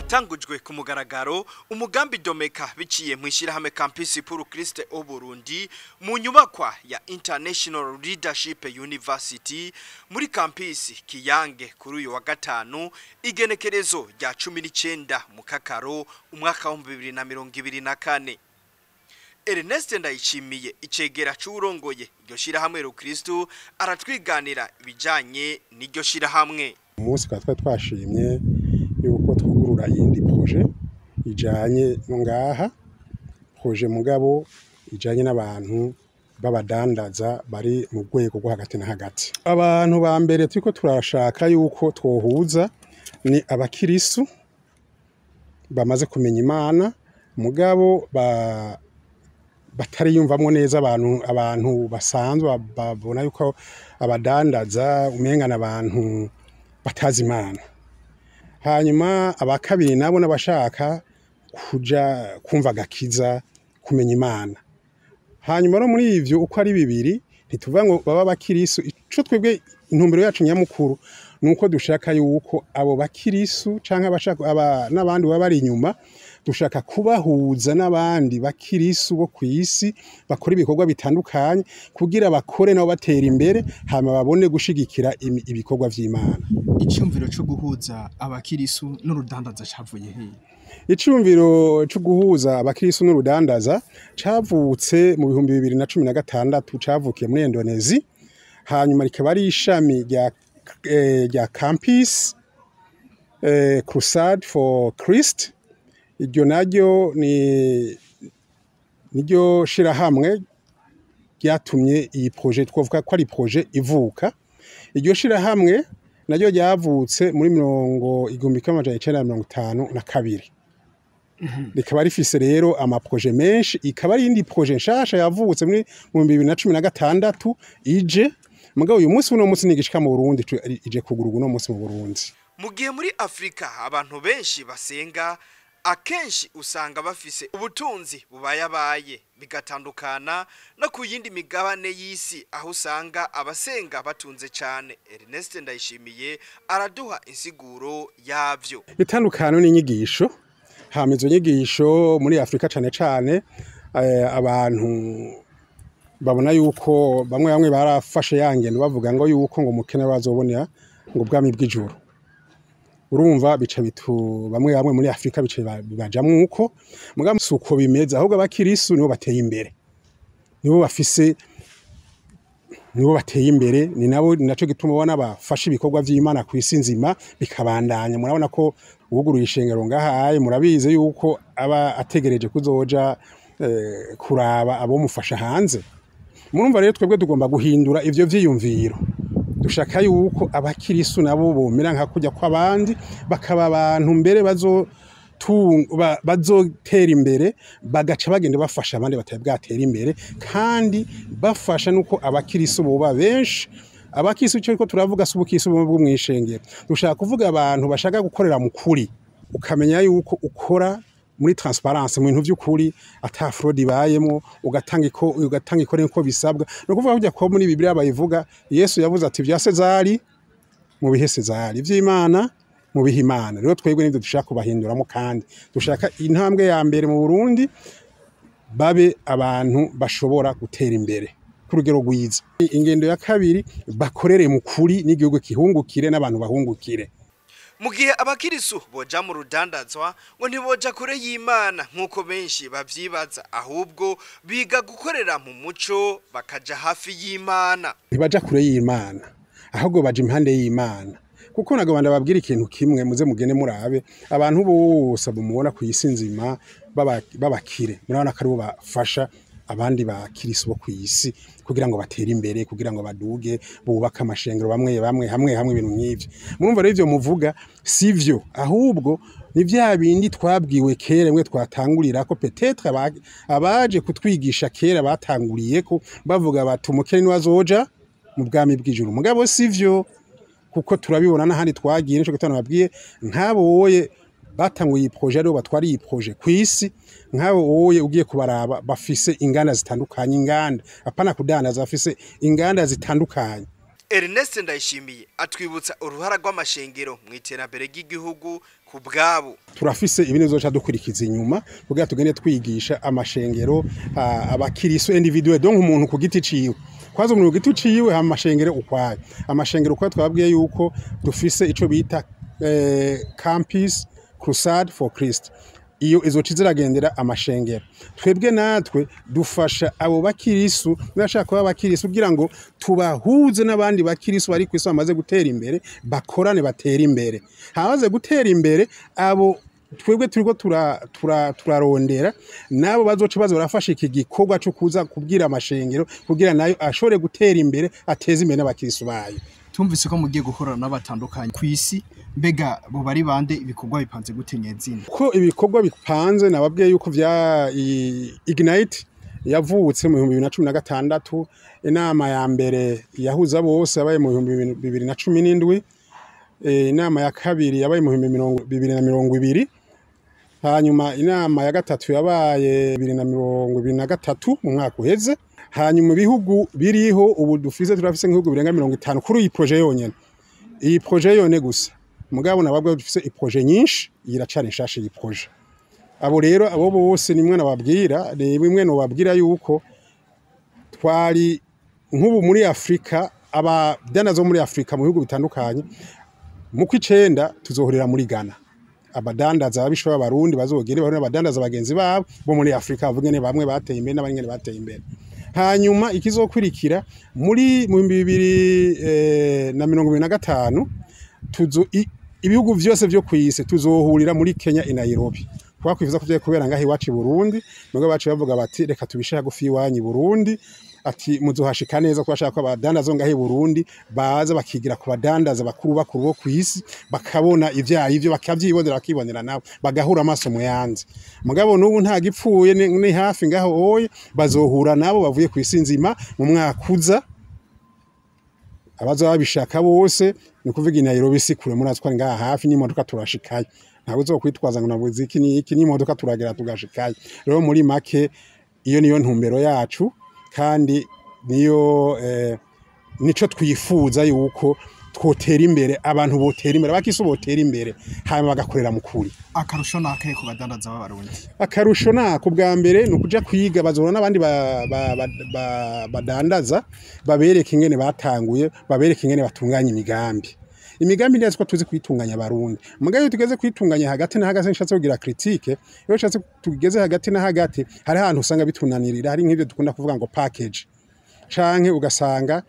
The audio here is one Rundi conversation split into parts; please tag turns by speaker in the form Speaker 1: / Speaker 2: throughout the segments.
Speaker 1: Haratangujwe ku mugaragaro umugambi Domeka biciye mu ishyirahamwe Campus pour Christ au Burundi mu nyubakwa ya International Leadership University muri campus Kiyange kuri uyu wa gatanu, igenekerezo rya 19 mu Kakaro umwaka wa 2024. Ernest Ndayishimiye, icegera c'uwurongoye iryo shirahamwe Rukristo, aratwiganira ibijanye n'iryo shirahamwe.
Speaker 2: Umunsi twari twashimye yuko twugurura iyindi projet ijanye no ngaha, projet mugabo ijanye n'abantu b'abadandaza bari mu rwego rwo hagati na hagati. Abantu ba mbere turiko turashaka yuko twohuza ni abakirisu bamaze kumenya Imana, mugabo batariyumvamwo neza. Abantu basanzwe babona yuko abadandaza umenga n'abantu batazi Imana. Hanyuma aba kabiri nabo n'abashaka kuja kumva agakiza, kumenya Imana. Hanyuma no muri ivyo uko ari bibiri, ntituvuga ngo baba abakirisu. Ico twebwe intumbero yacu nyamukuru nuko dushaka yuko abo bakirisu canke abashaka aba n'abandi baba bari inyuma, dushaka kubahuza n'abandi bakirisu bo kw'isi bakora ibikorwa bitandukanye kugira bakore nabo batera imbere, hama babone gushigikira ibikorwa vy'Imana.
Speaker 3: Icyumviro cyo guhuza abakirisu n'urudandaza cavuye hehe?
Speaker 2: Icumviro cyo guhuza abakirisu n'urudandaza cavutse mu 2016, cavukiye muri Indonesia, hanyuma rikaba ari ishami rya Campus Crusade for Christ. Iryo naryo ni niryo shirahamwe ryatumye iyi projet, twavuga ko ari projet, ivuka. Iryo shirahamwe naryo ryavutse muri mirongo 1952, rikaba rifise rero ama projets menshi. Ikaba ari indi projet nshasha yavutse muri mu 2016 ije, mugabo uyu munsi, uno munsi nigishika mu Burundi, ije kugururwa uno munsi mu Burundi.
Speaker 1: Mu gihe muri Afrika abantu benshi basenga, akenshi usanga bafise ubutunzi bubayabaye, bigatandukana no ku yindi migabane y'isi aho usanga abasenga batunze cyane. Ernest Ndayishimiye araduha insiguro yavyo.
Speaker 2: Itandukano n'inyigisho. Hama izo nyigisho muri Afrika cane cane, abantu babona yuko bamwe bamwe barafashe ya ngendo bavuga ngo yuko ngo umukene bazobonera ngo ubwami bw'ijuru. Urumva bica bitu bamwe bamwe muri Afrika bica bibajamwo uko, mugabo si uko bimeze. Ahubwo abakirisu nibo bateye imbere, nibo bafise, nibo bateye imbere, ni nabo, ni naco gituma ubona bafashe ibikorwa vy'Imana ku isi nzima bikabandanya. Murabona ko uwuguruye ishengero ngahaye, murabizi yuko aba ategereje kuzoja kuraba abomufasha hanze. Murumva rero twebwe tugomba guhindura ivyo vyiyumviro. Dushaka yuko abakirisu nabo bomera nka kujya kw'abandi, bakaba abantu mbere bazotera imbere, bagaca bagenda bafasha abandi batari bwatera imbere, kandi bafasha nuko abakirisu boba benshi. Abakirisu cyo turavuga si ubukirisu bumwe bwo mw'ishengero, dushaka kuvuga abantu bashaka gukorera mu kuri, ukamenya yuko ukora muri transparence, mu bintu by'ukuri, ata fraude ibayemo, ugatanga ikore uko bisabwa. No kuvuga kujya ko muri Bibiliya bayivuga, Yesu yavuze ati: "Vya Sezari mu bihe Sezari, ivy'Imana mu bihe Imana." Rero twebwe nivyo dushaka kubahinduramo, kandi dushaka intambwe ya mbere mu Burundi babe abantu bashobora gutera imbere ku rugero rwiza. Ingendo ya kabiri, bakorere mu kuri n'igihugu kihungukire n'abantu bahungukire.
Speaker 1: Mu gihe abakirisu boja mu rudandazwa, ngo ntiboja kure y'Imana nk'uko benshi bavyibaza, ahubwo biga gukorera mu muco bakaja hafi y'Imana.
Speaker 2: Ntibaja kure y'Imana, ahubwo baja impande y'Imana, kuko nagomba ndababwira ikintu kimwe. Muze mugende murabe abantu bose mubona ku isi nzima b'abakire, murabona ko aribo bafasha abandi bakirisu bo ku isi kugira ngo batere imbere, kugira ngo baduge, bubake amashengero bamwe bamwe, hamwe hamwe, ibintu nk'ivyo. Murumva rero ivyo muvuga sivyo, ahubwo ni vya bindi twabwiwe kera mwe twatangurira ko peut-être abaje kutwigisha kera batanguriye ko bavuga bati umukene niwe azoja mu bwami bw'ijuru. Mugabo sivyo, kuko turabibona n'ahandi twagiye. Nico gituma nababwiye nk'abo woye batanguye iyi projet, aribo batwara iyi projet kw'isi. Nk'abo woye ugiye kubaraba, bafise inganda zitandukanye, inganda, apana kudandaza, bafise inganda zitandukanye.
Speaker 1: Ernest Ndayishimiye atwibutsa uruhara rw'amashengero mu iterambere ry'igihugu ku bwabo.
Speaker 2: Turafise ibintu bizoca dukurikiza inyuma kugira tugende twigisha amashengero, abakirisu individuel, donc umuntu ku giti ciwe. Kwanza umuntu ku giti ciwe, hama amashengero ukwayo. Amashengero ukwayo, twababwiye yuko dufise ico bita Campus Crusade for Christ. Iyo izoca ziragendera amashengero. Twebwe natwe dufasha abo bakirisu n'abashaka kuba abakirisu kugira ngo tubahuze n'abandi bakirisu bari kw'isi bamaze gutera imbere, bakorane, batere imbere. Hamaze gutera imbere abo twebwe turiko turarondera nabo bazoca baza barafasha iki gikorwa cyo kuza kubwira amashengero kugira nayo ashobore gutera imbere, ateze imbere n'abakirisu bayo.
Speaker 3: Tumvise ko mugiye gukorana n'abatandukanye ku isi. Mbega bo bari bande? Ibikorwa bipanze gute nyezina?
Speaker 2: Ko ibikorwa bipanze, nababwiye yuko vya Ignite yavutse mu 2016. Inama ya mbere yahuza bose yabaye mu 2017, inama ya kabiri yabaye mu 2020, hanyuma inama ya gatatu yabaye 2023 mu mwaka uheze. Hanyuma ibihugu biriho ubu dufise, turafise nk'ibihugu birenga 50 kuri iyi projet yonyene, iyi projet yonyene gusa. Mugabo nababwiye dufise i projet nyinshi, iyi iracari nshasha iyi projet. Abo rero, abo bose nimwe nababwira, ni bimwe nobabwira yuko twari nk'ubu muri Afrika, abadandaza bo muri Afrika mu bihugu bitandukanye, mu kw'icenda tuzohurira muri Ghana. Abadandaza babishoboye, Abarundi bazogere bahurire n'abadandaza bagenzi babo bo muri Afrika, bavuge ne bamwe bateye imbere n'abandi ngene bateye imbere. Hanyuma ikizokurikira muri mu 2025, tuzo ibihugu vyose vyo kw'isi tuzohurira muri Kenya i Nairobi. Twakwifuza ko vyari kubera ngaho iwacu i Burundi, mugabo baciye bavuga bati: "Reka tubishe hagufi y'iwanyu i Burundi." Ati muzohashika neza, ko bashaka ko abadandaza bo ngaho i Burundi baza bakigira ku badandaza bakuru bakuru bo kw'isi, bakabona ivyayo ivyo, bakavyibonera, bakibonera nabo, bagahura amaso mu yandi. Mugabo n'ubu nta gipfuye, ni hafi ngaho oye bazohura nabo bavuye kw'isi nzima mu mwaka uza, abazoba babishaka bose. Ni ukuvuga i Nairobi si kure, murazi ko ari ngaha hafi, n'imodoka turashikayo, ntabwo uzokwitwaza ngo nabuze iki n'iki, n'imodoka turagera tugashikayo. Rero muri make iyo niyo ntumbero yacu, kandi niyo nico twifuza, yuko twotera imbere, abantu botera imbere, abakisu botera imbere, hanyuma bagakorera mu kuri.
Speaker 3: Akarusho ni akahe ku badandaza b'Abarundi?
Speaker 2: Akarusho nako bwa mbere ni ukuja kwiga, bazobona n'abandi badandaza, babereke ingene batanguye, babereke ingene batunganya imigambi. Imigambi ndazi ko tuzi kuyitunganya Abarundi, mugabo iyo tugeze kuyitunganya hagati na hagati, nshatse kugira critique, iyo nshatse tugeze hagati na hagati, hari ahantu usanga bitunanirira. Hari nk'ivyo dukunda kuvuga ngo package, canke ugasanga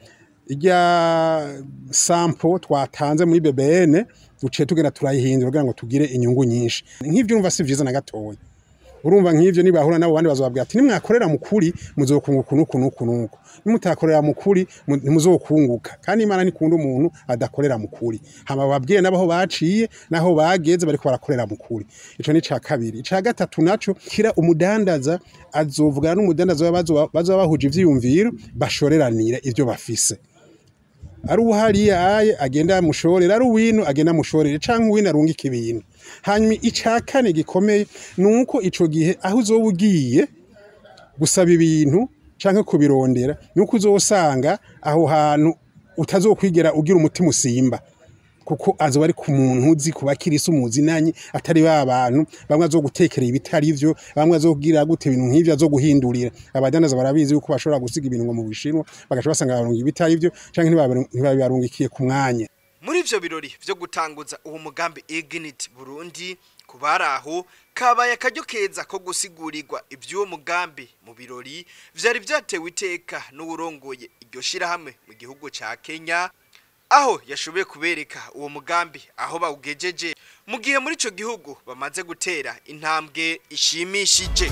Speaker 2: irya sample twatanze muri BBN duciye tugenda turayihindura kugira ngo tugire inyungu nyinshi. Nk'ivyo urumva si vyiza na gatoya. Urumva nk'ivyo nibahura nabo bandi bazobabwira ati: "Nimwakorera mu kuri muzokunguka nuku nuku nuku, nimutakorera mu kuri ntimuzokunguka." Kandi Imana ntikunda umuntu adakorera mu kuri. Hama bababwiye n'abaho baciye naho bageze bariko barakorera mu kuri. Ico ni ca kabiri. Ica gatatu naco kira umudandaza azovugana n'umudandaza bazoba bahuje ivyiyumviro, bashoreranire ivyo bafise. Ari uwuhariya aye agenda amushorera, ari uwino agenda amushorere, canke uwino arungika ibintu. Hanyuma ica kane gikomeye ni uko ico gihe aho uzoba ugiye gusaba ibintu canke kubirondera, ni uko uzosanga aho hantu utazokwigera ugira umutima usimba, kuko azoba ari ku muntu uzi, ku bakirisu muzinanye, atari ba bantu bamwe azogutekerera ibitari vyo, bamwe azogira gute, ibintu nk'ivyo azoguhindurira. Abadandaza barabizi yuko bashobora gusiga ibintu ngo mu Bushinwa, bagaca basanga barunga ibitari vyo, canke ntibabibarungikiye ku mwanya.
Speaker 1: Muri ivyo birori vyo gutanguza uwo mugambi Ignite Burundi, kubari aho kabaye akaryo keza ko gusigurirwa ivy'uwo mugambi mu birori vyari vyatewe iteka n'uwurongoye iryo shirahamwe mu gihugu ca Kenya, aho yashoboye kubereka uwo mugambi aho bawugejeje, mu gihe muri ico gihugu bamaze gutera intambwe ishimishije.